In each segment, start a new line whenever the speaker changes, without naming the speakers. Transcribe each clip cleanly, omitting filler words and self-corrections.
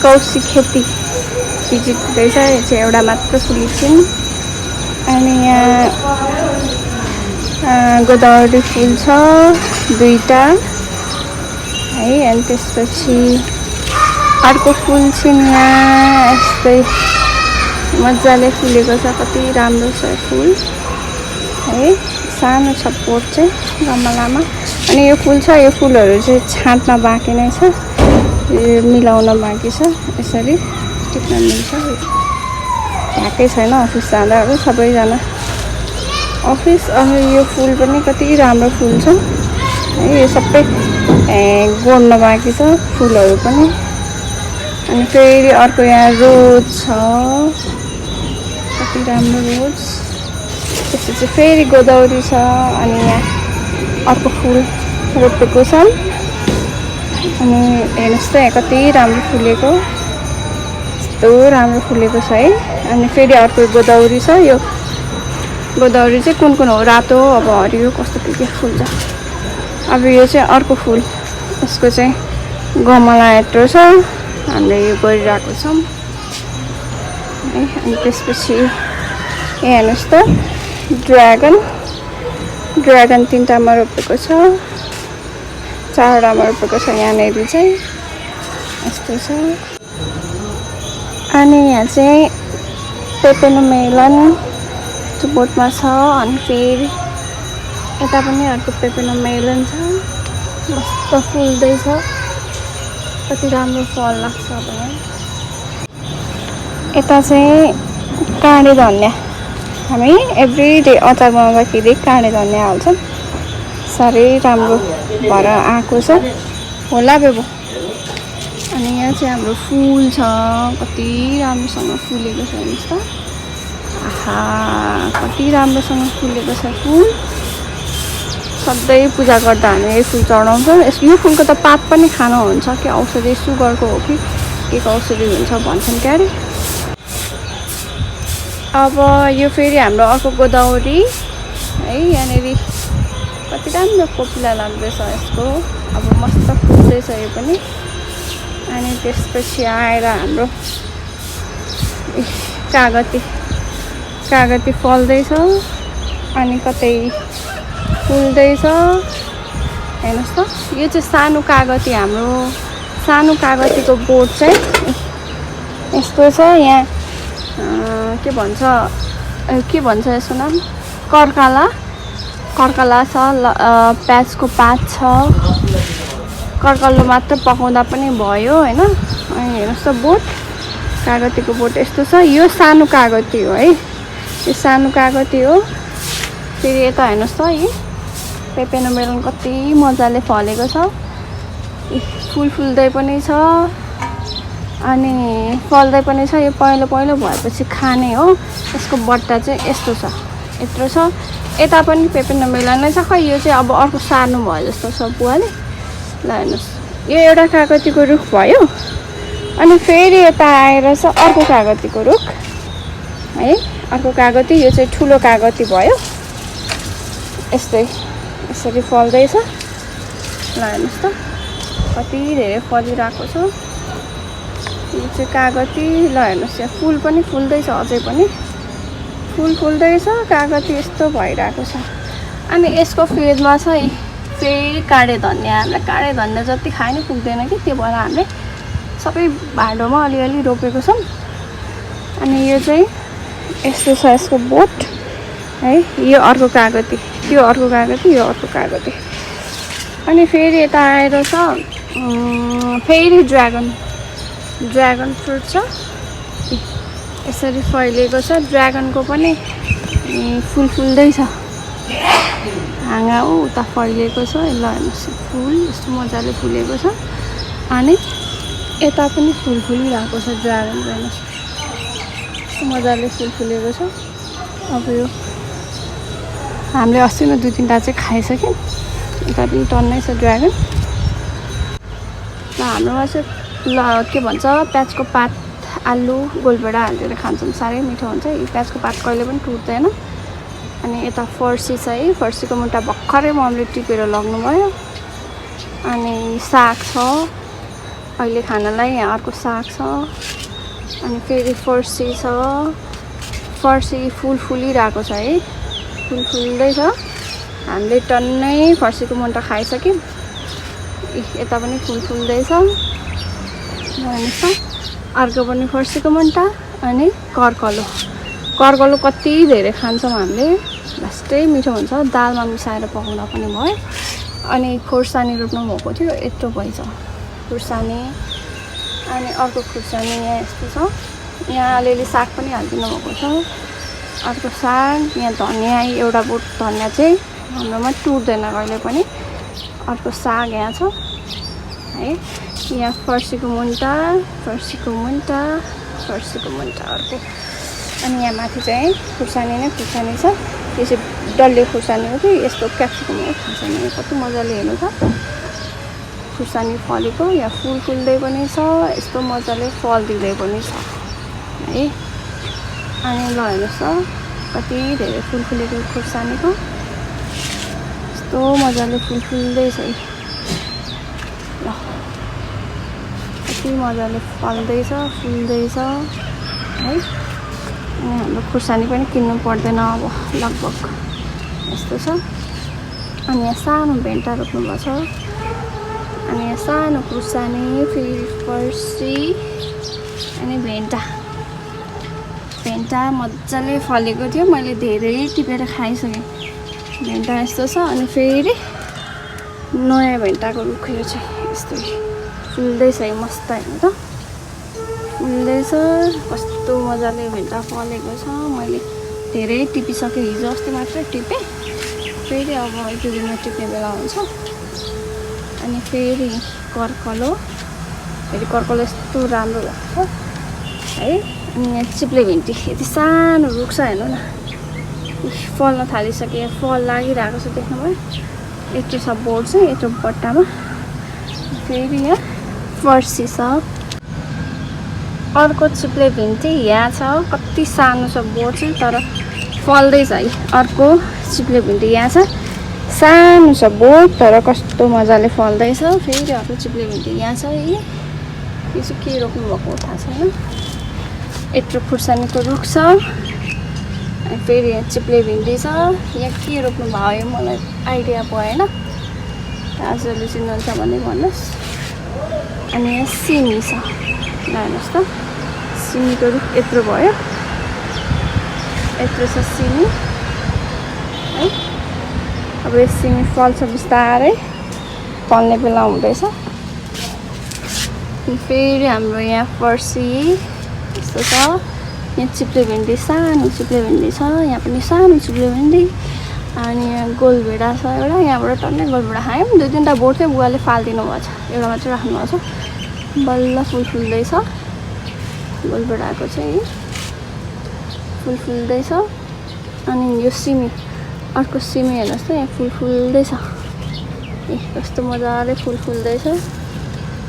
Cauchy खेती visit हुँदैछ। यो चाहिँ एउटा मात्र फुल एकछिन। अनि यहाँ गोदावरी फुल छ 2टा है। अनि त्यसपछि अर्को फुल चाहिँ यहाँ यस्तै मजाले फुलेको छ। कति राम्रो छ फुल है। सानो छ पोट चाहिँ गमलामा। अनि यो फुल छ, यो फुलहरू चाहिँ छाँट्न बाँकी नै छ, मिलाउन बाँकी छ। यसरी टिप्न मिल्छ। भ्याएकै छैन अफिस जाँदाहरू सबैजना अफिस। अनि यो फुल पनि कति राम्रो फुल छ है। यो सबै गोड्न बाँकी छ फुलहरू पनि। अनि फेरि अर्को यहाँ रोज छ, कति राम्रो रोज। त्यसपछि फेरि गोदावरी छ। अनि यहाँ अर्को फुल रोपेको छ। अनि हेर्नुहोस् त यहाँ कति राम्रो फुलेको, यस्तो राम्रो फुलेको छ है। अनि फेरि अर्को गोदावरी छ। यो गोदावरी चाहिँ कुन कुन हो, रातो, अब हरियो, कस्तो के फुल्छ। अब यो चाहिँ अर्को फुल, यसको चाहिँ गमला यत्रो छ। हामीले यो गरिरहेको छौँ है। अनि त्यसपछि यहाँ हेर्नुहोस् त ड्र्यागन 3टामा रोपेको छ, 4वटामा रोपेको छ यहाँनिर चाहिँ यस्तो छ। अनि यहाँ चाहिँ पेपेनोमेलन बोटमा छ। अनि फेरि यता पनि अर्को पेपेनोमेलन छ, मस्त फुल्दैछ। कति राम्रो फल लाग्छ भने। यता चाहिँ काँडे धनियाँ, हामी एभ्री डे अचार बनाउँदाखेरि काँडे धनियाँ हाल्छौँ। साह्रै राम्रो भएर आएको छ होला बेबो। अनि यहाँ चाहिँ हाम्रो फुल छ, कति राम्रोसँग फुलेको छ हेर्नुहोस् त। आहा, कति राम्रोसँग फुलेको छ फुल। सधैँ पूजा गर्दा हामी यो फुल चढाउँछौँ। यो फुलको त पात पनि खानुहुन्छ कि औषधि, सुगरको हो कि के को औषधि हुन्छ भन्छन् क्या अरे। अब यो फेरि हाम्रो अर्को गोदावरी है। यहाँनिर कति राम्रो कोपिला लाग्दैछ यसको। अब मस्त फुल्दैछ यो पनि। अनि त्यसपछि आएर हाम्रो कागती फल्दैछ। अनि कतै फुल्दैछ हेर्नुहोस् त। यो चाहिँ सानो कागती, हाम्रो सानो कागतीको बोट चाहिँ यस्तो छ। यहाँ के भन्छ यसको नाम, कर्कला छ। प्याजको पात छ। कर्कल्लो मात्र पकाउँदा पनि भयो होइन। अनि हेर्नुहोस् त बोट, कागतीको बोट यस्तो छ। यो सानो कागती हो है, यो सानो कागती हो। फेरि यता हेर्नुहोस् त, यी पेपेनोमेलन कति मजाले फलेको छ। फुल फुल्दै पनि छ अनि फल्दै पनि छ। यो पहिलो भएपछि खाने हो। यसको बट्टा चाहिँ यस्तो छ, यत्रो छ। यता पनि पेपेनोमेलन नै छ। खै यो चाहिँ अब अर्को सार्नु भयो जस्तो छ बुवाले। ल हेर्नुहोस्, यो एउटा कागतीको रुख भयो। अनि फेरि यता आएर छ अर्को कागतीको रुख है। अर्को कागती, यो चाहिँ ठुलो कागती भयो। यसरी फल्दैछ। ल हेर्नुहोस् त कति धेरै फलिरहेको छ। यो चाहिँ कागती। ल हेर्नुहोस् यहाँ फुल पनि फुल्दैछ, अझै पनि फुल फुल्दैछ। कागती यस्तो भइरहेको छ। अनि यसको फेदमा छ फेरि काँडे धनियाँ। हामीलाई काँडे धनियाँ जति खाए नि पुग्दैन कि, त्यो भएर हामीले सबै भाँडोमा अलिअलि रोपेको छौँ। अनि यो चाहिँ यस्तो छ यसको बोट है। यो अर्को कागती, त्यो अर्को कागती, यो अर्को कागती। अनि फेरि यता आएर छ फेरि ड्र्यागन फ्रुट छ। यसरी फैलिएको छ। ड्र्यागनको पनि फुल फुल्दैछ। हाँगा उता फैलिएको छ। ल हेर्नुहोस् फुल यस्तो मजाले फुलेको छ। अनि यता पनि फुल फुलिरहेको छ ड्र्यागन। हेर्नुहोस् यस्तो मजाले फुल फुलेको छ। अब यो हामीले अस्ति नै 2-3टा चाहिँ खाइसक्यौँ। यता पनि टन्नै छ ड्र्यागन। ल हाम्रोमा चाहिँ के भन्छ प्याजको पात, आलु, गोलभेडा हालेर खान्छौँ। साह्रै मिठो हुन्छ। यो प्याजको पात कहिले पनि टुट्दैन। अनि यता फर्सी छ है। फर्सीको मुन्टा भर्खरै मम्मीले टिपेर लग्नुभयो। अनि साग छ, अहिले खानालाई यहाँ अर्को साग छ अनि फेरि फर्सी छ। फर्सी फुलिरहेको छ है, फुल्दैछ। हामीले टन्नै फर्सीको मुन्टा खाइसक्यौँ। यता पनि फुल्दैछ हेर्नुहोस् त। अर्को पनि फर्सीको मुन्टा अनि कर्कलो कति धेरै खान्छौँ हामीले, लास्टै मिठो हुन्छ। दालमा मिसाएर पकाउँदा पनि भयो। अनि खोर्सानी रोप्नु भएको थियो, यत्रो भएछ खुर्सानी। अनि अर्को खुर्सानी यहाँ यस्तो छ। यहाँ अलिअलि साग पनि हालिदिनु भएको छ। अर्को साग, यहाँ धनियाँ, एउटा बोट धनियाँ चाहिँ हाम्रोमा टुट्दैन कहिले पनि। अर्को साग यहाँ छ है। यहाँ फर्सीको मुन्टा अर्को। अनि यहाँ माथि चाहिँ खुर्सानी छ। यो चाहिँ डल्ले खुर्सानी हो कि यस्तो क्याप्सिकम हो थाहा छैन। कति मजाले हेर्नु त खुर्सानी फलेको। यहाँ फुल्दै पनि छ, यस्तो मजाले फल दिँदै पनि छ है। अनि ल हेर्नुहोस् त कति धेरै फुलेको खुर्सानीको, यस्तो मजाले फुल्दैछ है। ल कति मजाले फुल्दैछ है। अनि हाम्रो खुर्सानी पनि किन्नु पर्दैन अब, लगभग यस्तो छ। अनि यहाँ सानो भेन्टा रोप्नु भएको छ। अनि यहाँ सानो खुर्सानी, फेरि फर्सी अनि भेन्टा मजाले फलेको थियो। मैले धेरै टिपेर खाइसकेँ। भेन्टा यस्तो छ। अनि फेरि नयाँ भेन्टाको रुख यो चाहिँ यस्तो फुल्दैछ है, मस्त हेर्नु त फुल्दैछ। कस्तो मजाले भेन्टा फलेको छ। मैले धेरै टिपिसकेँ, हिजो अस्ति मात्रै टिपेँ। फेरि अब एक दुई दिनमा टिप्ने बेला हुन्छ। अनि फेरि कर्कलो यस्तो राम्रो भएको छ है। अनि यहाँ चिप्ले भिन्डी यति सानो रुख छ हेर्नु न, फल्न थालिसक्यो। फल लागिरहेको छ, देख्नुभयो यत्रो छ बोट चाहिँ, यत्रो बट्टामा। फेरि यहाँ फर्सी छ। अर्को चिप्ले भिन्डी यहाँ छ, कति सानो छ बोट चाहिँ तर फल्दैछ है। अर्को चिप्ले भिन्डी यहाँ छ, सानो छ बोट तर कस्तो मजाले फल्दैछ। फेरि अर्को चिप्ले भिन्डी यहाँ छ है। यो चाहिँ के रोप्नु भएको थाहा छैन। यत्रो खुर्सानीको रुख छ। अनि फेरि यहाँ चिप्ले भिन्डी छ। यहाँ के रोप्नु भयो मलाई आइडिया भएन, दाजुहरूले चिन्नुहुन्छ भने भन्नुहोस्। अनि यहाँ सिमी छ, हेर्नुहोस् त सिमीको रुख यत्रो भयो, यत्रो छ सिमी है। अब यो सिमी फल्छ बिस्तारै, फल्ने बेला हुँदैछ। फेरि हाम्रो यहाँ फर्सी यस्तो छ। यहाँ चिप्ले भिन्डी, सानो चिप्ले भिन्डी छ। यहाँ पनि सानो चिप्ले भिन्डी। अनि यहाँ गोलभेडा छ एउटा, यहाँबाट टन्नै गोलभेडा खायौँ। 2-3टा बोट चाहिँ बुवाले फालिदिनु भएको छ, एउटा मात्रै राख्नु भएको छ। बल्ल फुल्दैछ गोलभेडाको चाहिँ, फुल्दैछ। अनि यो सिमी, अर्को सिमी हेर्नुहोस् त यहाँ फुल्दैछ। ए कस्तो मजाले फुल्दैछ।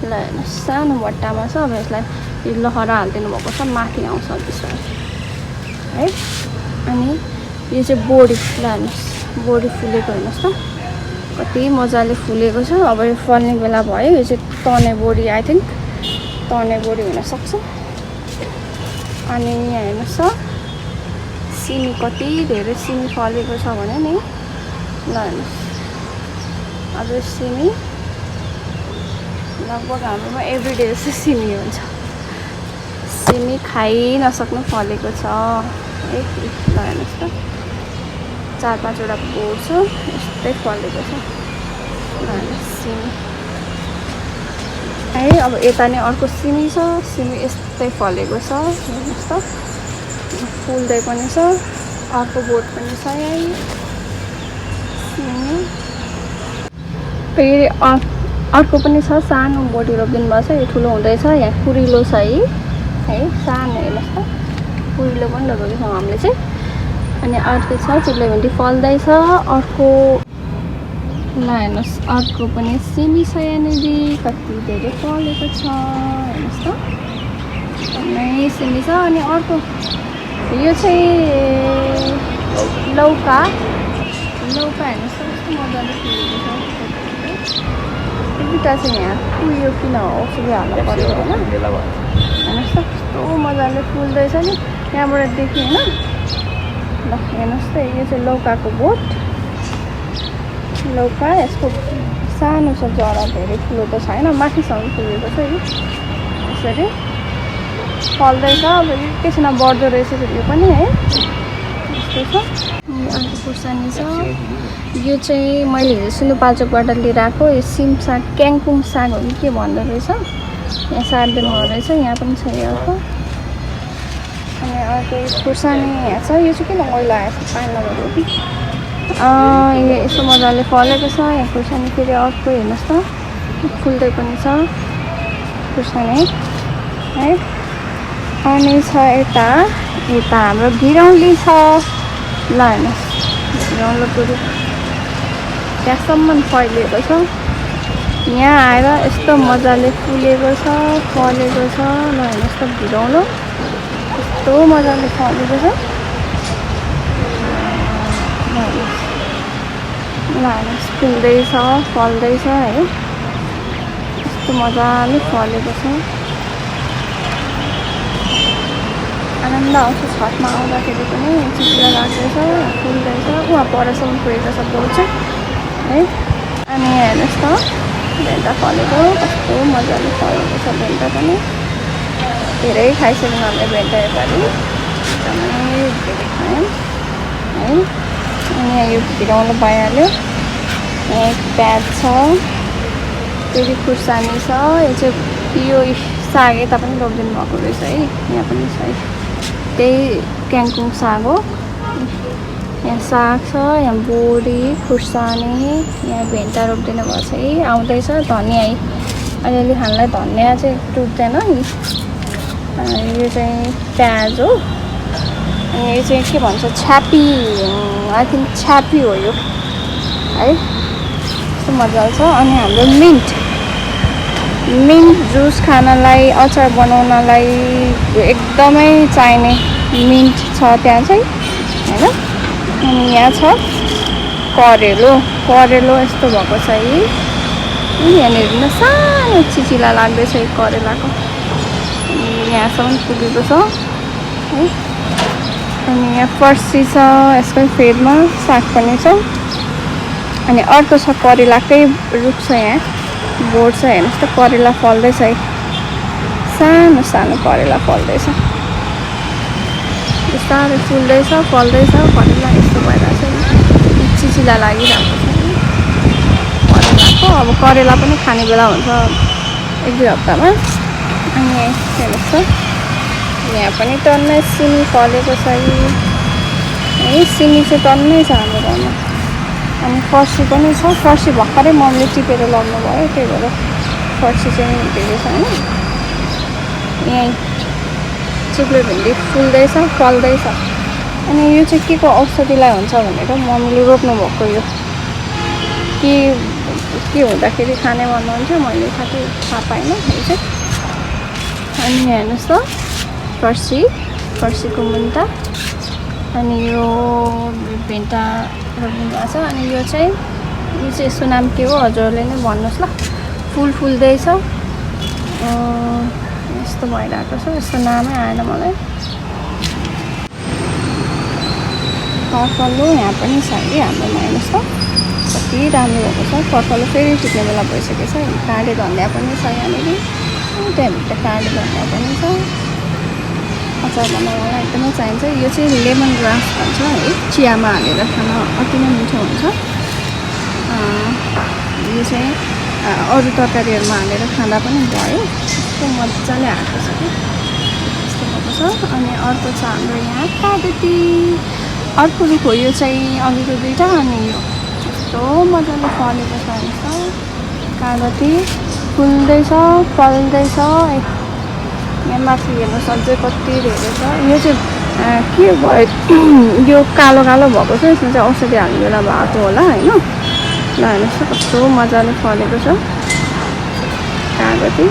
ल हेर्नुहोस् सानो भट्टामा छ। अब यसलाई यो लहरा हालिदिनु भएको छ, माथि आउँछ बिस्तारै है। अनि यो चाहिँ बोडी, ल हेर्नुहोस् बोडी फुलेको हेर्नुहोस् त कति मजाले फुलेको छ। अब यो फल्ने बेला भयो। यो चाहिँ तने बोडी, आई थिङ्क तने बोडी हुनसक्छ। अनि यहाँ हेर्नुहोस् त सिमी, कति धेरै सिमी फलेको छ भने नि। ल हेर्नुहोस् अब यो सिमी लगभग हाम्रोमा एभ्रिडे जस्तो सिमी हुन्छ। सिमी खाइ नसक्नु फलेको छ है। ल हेर्नुहोस् त 4-5वटा बोट छ, यस्तै फलेको छ। ल हेर्नुहोस् सिमी है। अब यता नै अर्को सिमी छ, सिमी यस्तै फलेको छ हेर्नुहोस् त, फुल्दै पनि छ। अर्को बोट पनि छ यहाँ सिमी। फेरि अर्को पनि छ, सानो बोडी रोपिदिनु भएको छ। यो ठुलो हुँदैछ। यहाँ कुरिलो छ है, सानो हेर्नुहोस् त कुरिलो पनि रोपेको छौँ हामीले चाहिँ। अनि अर्को छ चिप्ले भिन्डी फल्दैछ। अर्को ल हेर्नुहोस् अर्को पनि सिमी छ यहाँनिर, कति धेरै फलेको छ हेर्नुहोस् त, नै सिमी छ। अनि अर्को यो चाहिँ लौका हेर्नुहोस् त कस्तो मजाले फुलेको छ। दुईटा चाहिँ यहाँ उयो किन औषधि हाल्नु पर्यो होइन हेर्नुहोस् त कस्तो मजाले फुल्दैछ नि त्यहाँबाट देख्यो होइन ल हेर्नुहोस् त यो चाहिँ लौकाको बोट लौका यसको सानो छ जरा धेरै ठुलो त छैन माथिसम्म फुलेको छ यो यसरी फल्दैछ अब एकैछिन बढ्दो रहेछ फेरि यो पनि है यस्तो छ अर्को खुर्सानी छ यो चाहिँ मैले हिजो सिन्धुपाल्चोकबाट लिएर आएको यो सिम साग क्याङकुङ साग हो कि के भन्दो रहेछ यहाँ सार्दैन रहेछ यहाँ पनि छ यो अर्को अनि अर्को खुर्सानी यहाँ छ यो चाहिँ किन मैला आएछ पानी लगाएको कि यो यसो मजाले फलेको छ यहाँ खुर्सानी फेरि अर्को हेर्नुहोस् त फुल्दै पनि छ खुर्सानी है अनि छ यता हाम्रो घिरौली छ ल हेर्नुहोस् घिरौलोको रुख त्यहाँसम्म फैलिएको छ यहाँ आएर यस्तो मजाले फुलेको छ फलेको छ ल हेर्नुहोस् त घिरौलो यस्तो मजाले फलेको छ ल हेर्नुहोस् फुल्दैछ फल्दैछ है यस्तो मजाले फलेको छ आनन्द आउँछ छतमा आउँदाखेरि पनि चिप्लो लाग्दैछ फुल्दैछ उहाँ परसम्म फुलेको छ बोट है अनि हेर्नुहोस् त भेन्टा फलेको कस्तो मजाले फलेको छ भेन्टा पनि धेरै खाइसक्यौँ हामीले भेन्टा योपालि एकदमै धेरै खायौँ है अनि यहाँ यो घिरौलो भइहाल्यो यहाँ एक प्याज छ फेरि खुर्सानी छ यो चाहिँ यो साग यता पनि रोपिदिनु भएको रहेछ है यहाँ पनि छ है त्यही क्याङकुङ साग हो यहाँ साग छ यहाँ बोडी खुर्सानी यहाँ भेन्टा रोपिदिनु भएको छ है आउँदैछ धनियाँ है अलिअलि खानलाई धनियाँ चाहिँ टुट्दैन नि यो चाहिँ प्याज हो अनि यो चाहिँ के भन्छ छ्यापी आई थिङ्क छ्यापी हो यो है यस्तो मजाले छ अनि हाम्रो मिन्ट जुस खानलाई अचार बनाउनलाई एकदमै चाहिने मिन्ट छ त्यहाँ चाहिँ होइन अनि यहाँ छ करेलो यस्तो भएको छ है यहाँनिर न सानो चिचिला लाग्दैछ यो करेलाको यहाँसम्म पुगेको छ है अनि यहाँ फर्सी छ यसकै फेदमा साग पनि छ अनि अर्को छ करेलाकै रुख छ यहाँ बोट छ हेर्नुहोस् त करेला फल्दैछ है सानो सानो करेला फल्दैछ बिस्तारै फुल्दैछ फल्दैछ करेला यस्तो भइरहेको छ चिचिला लागिरहेको छ करेलाको अब करेला पनि खाने बेला हुन्छ एक दुई हप्तामा अनि हेर्नुहोस् त यहाँ पनि टन्नै सिमी फलेको छ है सिमी चाहिँ टन्नै छ हाम्रो गाउँमा अनि फर्सी पनि छ फर्सी भर्खरै मम्मीले टिपेर लग्नु भयो त्यही भएर फर्सी चाहिँ धेरै छ होइन यहीँ चिप्लो भिन्डी फुल्दैछ फल्दैछ अनि यो चाहिँ के को औषधिलाई हुन्छ भनेर मम्मीले रोप्नु भएको यो के हुँदाखेरि खाने भन्नुहुन्थ्यो मैले थाहा पाइनँ यो चाहिँ अनि हेर्नुहोस् त फर्सीको मुन्टा अनि यो भेन्टा रोप्नु भएको छ अनि यो चाहिँ यसको नाम के हो हजुरहरूले नै भन्नुहोस् ल फुल्दैछ यस्तो भइरहेको छ यसको नामै आएन मलाई फर्फलो यहाँ पनि छ है हाम्रोमा हेर्नुहोस् त कति राम्रो भएको छ फर्फलो फेरि टिप्ने बेला भइसकेको छ काँडे धनियाँ पनि छ यहाँनिर त्यहाँभित्र काँडे धनियाँ पनि छ अचार बनाउनलाई एकदमै चाहिन्छ यो चाहिँ लेमन ग्रास भन्छ है चियामा हालेर खान अति नै मिठो हुन्छ यो चाहिँ अरू तरकारीहरूमा हालेर खाँदा पनि भयो यस्तो मजाले आएको छ कि यस्तो भएको छ अनि अर्को छ हाम्रो यहाँ कागती अर्को रुख हो यो चाहिँ अघिको दुईवटा अनि यो यस्तो मजाले फलेको छ हेर्नुहोस् कागती फुल्दैछ फल्दैछ यहाँ माथि हेर्नुहोस् अझै कति धेरै छ यो चाहिँ के भयो यो कालो भएको छ यसमा चाहिँ औषधि हाल्ने बेला भएको होला होइन ल हेर्नुहोस् त कस्तो मजाले फलेको छ कागती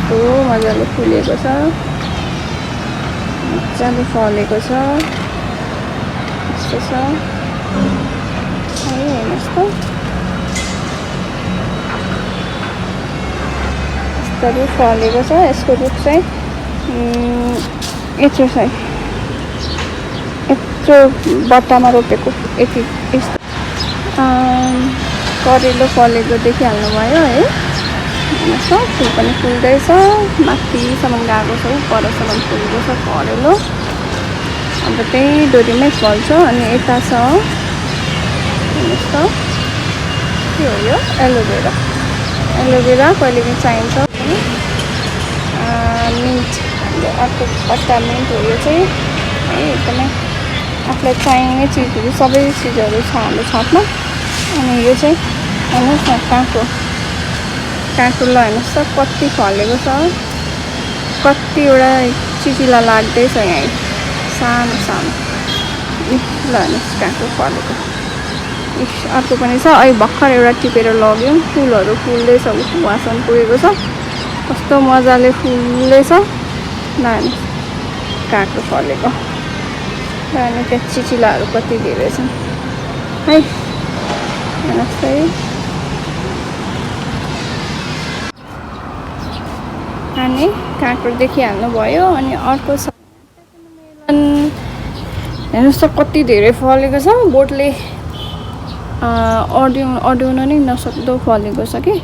कस्तो मजाले फुलेको छ मजाले फलेको छ यस्तो छ है हेर्नुहोस् त मजाले फलेको छ। यसको रुख चाहिँ यत्रो छ, यत्रो बट्टामा रोपेको यति यस्तो। करेलो फलेको देखिहाल्नुभयो है। फुल पनि फुल्दैछ, माथिसम्म गएको छ, परसम्म फुलेको छ करेलो। अब त्यही डोरीमै फल्छ। अनि यता छ हेर्नुहोस् त, के हो यो? एलोभेरा। एलोभेरा कहिले पनि चाहिन्छ पनि। मिन्ट, हाम्रो अर्को पत्ता मिन्ट हो यो चाहिँ है। एकदमै आफूलाई चाहिने चिजहरू, सबै चिजहरू छ हाम्रो छतमा। अनि यो चाहिँ हेर्नुहोस् न, काँक्रो। काँक्रो ल हेर्नुहोस् त कति फलेको छ, कतिवटा चिचिला लाग्दैछ यहाँ सानो सानो। ल हेर्नुहोस् काँक्रो फलेको। अर्को पनि छ, अहिले भर्खर एउटा टिपेर लग्यौँ। फुलहरू फुल्दैछ, वहाँसम्म पुगेको छ, कस्तो मजाले फुल्दैछ। ल हेर्नुहोस् काँक्रो फलेको। र अनि त्यहाँ चिचिलाहरू कति धेरै छन् है। हेर्नुहोस् है। अनि काँक्रो देखिहाल्नुभयो। अनि अर्को छ हेर्नुहोस् त कति धेरै फलेको छ। बोटले अड्याउन नै नसक्दो फलेको छ कि।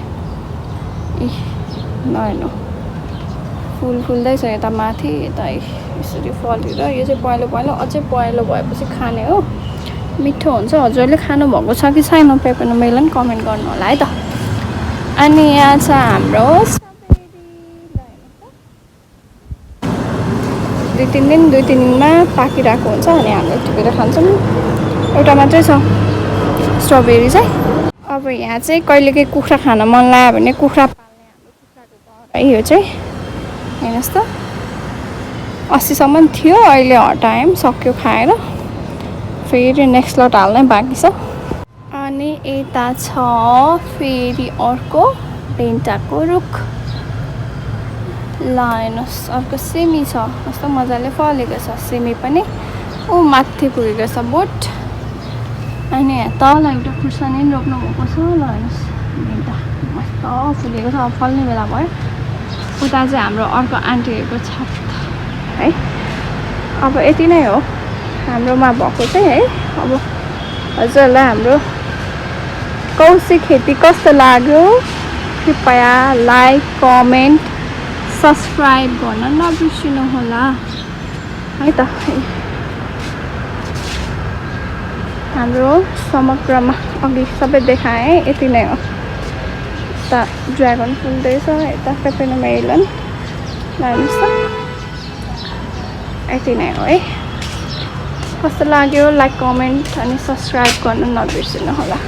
ल हेर्नु फुल फुल्दैछ यता माथि, यता यसरी फलेर। यो चाहिँ पहेँलो पहेँलो, अझै पहेँलो भएपछि खाने हो, मिठो हुन्छ। हजुरले खानुभएको छ कि छैन पेपनो मेलन कमेन्ट गर्नु होला है त। अनि यहाँ छ हाम्रो दुई तिन दिनमा पाकिरहेको हुन्छ। अनि हामीले टिपेर खान्छौँ। एउटा मात्रै छ स्ट्रबेरी चाहिँ। अब यहाँ चाहिँ कहिलेकाहीँ कुखुरा खान मन लाग्यो भने कुखुरा पाल्ने हाम्रो कुखुराको घर है। यो चाहिँ हेर्नुहोस् त 80सम्म थियो, अहिले हटायौँ, सक्यो खाएर। फेरि नेक्स्ट लट हाल्नै बाँकी छ। अनि यता छ फेरि अर्को भेन्टाको रुख। ल हेर्नुहोस् अर्को सिमी छ, कस्तो मजाले फलेको छ सिमी पनि। ऊ माथि पुगेको छ बोट। अनि यहाँ तल एउटा खुर्सानी रोप्नु भएको छ। ल हेर्नुहोस् भेन्टा मस्त फुलेको छ, अब फल्ने बेला भयो। उता चाहिँ हाम्रो अर्को आन्टीहरूको छत है। अब यति नै हो हाम्रोमा भएको चाहिँ है। अब हजुरहरूलाई हाम्रो कौशी खेती कस्तो लाग्यो कृपया लाइक कमेन्ट सब्सक्राइब गर्न नबिर्सिनु होला है त। हाम्रो समग्रमा अघि सबै देखाएँ, यति नै हो। यता ड्रागन फुल्दैछ, यता पेपनो मेलन। हेर्नुहोस् त यति नै हो है। कस्तो लाग्यो लाइक कमेन्ट अनि सब्सक्राइब गर्न नबिर्सिनु होला।